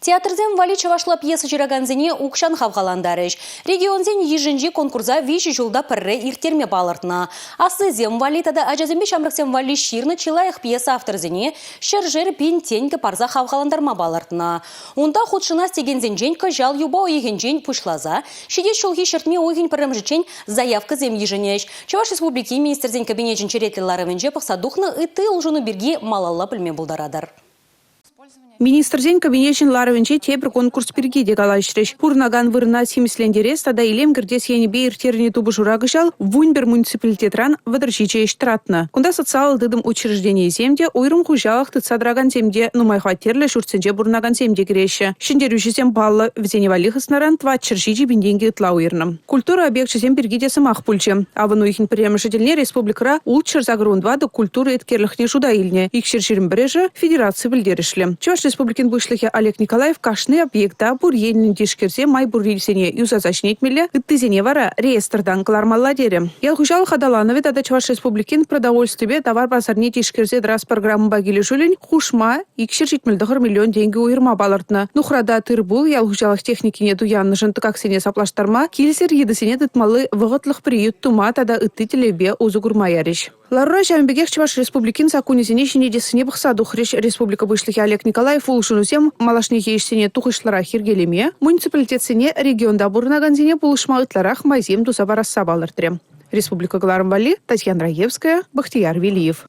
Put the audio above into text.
Театрсем валли чӑвашла пьеса ҫыракансене укҫан хавхалантарӗҫ. Регионсен йышӗнчи конкурса виҫӗ ҫулта пӗрре ирттерме палӑртнӑ. Аслисем валли тата ачасемпе ҫамрӑксем валли ҫырнӑ чи лайӑх пьеса авторӗсене ҫӗршер пин тенкӗ парса хавхалантарма палӑртнӑ. Унта хутшӑнас текенсенчен кӑҫал юпа уйӑхӗнчен пуҫласа ҫитес ҫулхи ҫӗртме уйӑхӗн пӗрремӗшӗччен заявкӑсем йышӑнӗҫ. Чӑваш Республикин Министрсен Кабинечӗн черетлӗ ларӑвӗнче пӑхса тухнӑ ытти улшӑну пирки малалла пӗлме пултаратӑр. Министрсен Кабинечӗн ларӑвӗнче тепӗр конкурс пирки те калаҫрӗҫ. Пурӑнакан вырӑна симӗслентерес тата илем кӗртес енӗпе ирттернӗ тупӑшура кӑҫал 11 муниципалитетран 37 ӗҫ тӑратнӑ. Кунта социаллӑ тытӑм учрежденийӗсем те, уйрӑм хуҫалӑх тытса тӑракансем те, нумай хваттерлӗ ҫуртсенче пурӑнакансем те кӗреҫҫӗ. Ҫӗнтерӳҫӗсем паллӑ, вӗсене валли хыснаран 407 пин тенкӗ ытла уйӑрнӑ. Культура объекчӗсем пирки те сӑмах пулчӗ. Авӑн уйӑхӗн пӗрремӗшӗ тӗлне республикӑра 684 культура еткерлӗхне шута илнӗ, 221-шӗ федераци пӗлтерӗшлӗ. Чӑваш Республикин Пуҫлӑхӗ Олег Николаев кашни объекта пур енлӗн тишкерсе май пуррисене юсаса ҫӗнетмелле, ыттисене вара реестртан кӑлармалла терӗ. Ял хуҫалӑх аталанӑвӗ тата Чӑваш Республикин продовольствипе тавар пасарне тишкерсе тӑрас программӑпа килӗшӳллӗн хушма 279 миллион тенкӗ уйӑрма палӑртнӑ. Нухрата тыр-пул, ял хуҫалӑх техникине туяннӑшӑн тӑкаксене саплаштарма, килсӗр йытӑсене тытмалли вӑхӑтлӑх приют тума тата ытти тӗллевпе усӑ курма ярӗҫ. Ларура ҫавӑн пекех Чӑваш Республикин саккунӗсене ҫӗнетессине пӑхса тухрӗҫ. Республика Пуҫлӑхӗ Олег Николаев улшӑнусем малашнехи ӗҫсене тухӑҫлӑрах йӗркелеме, муниципалитетсене регионта пурӑнакансене пулӑшма ытларах майсем туса парасса палӑртрӗ. Республика кӑларӑм валли Татьяна Раевская, Бахтияр Велиев.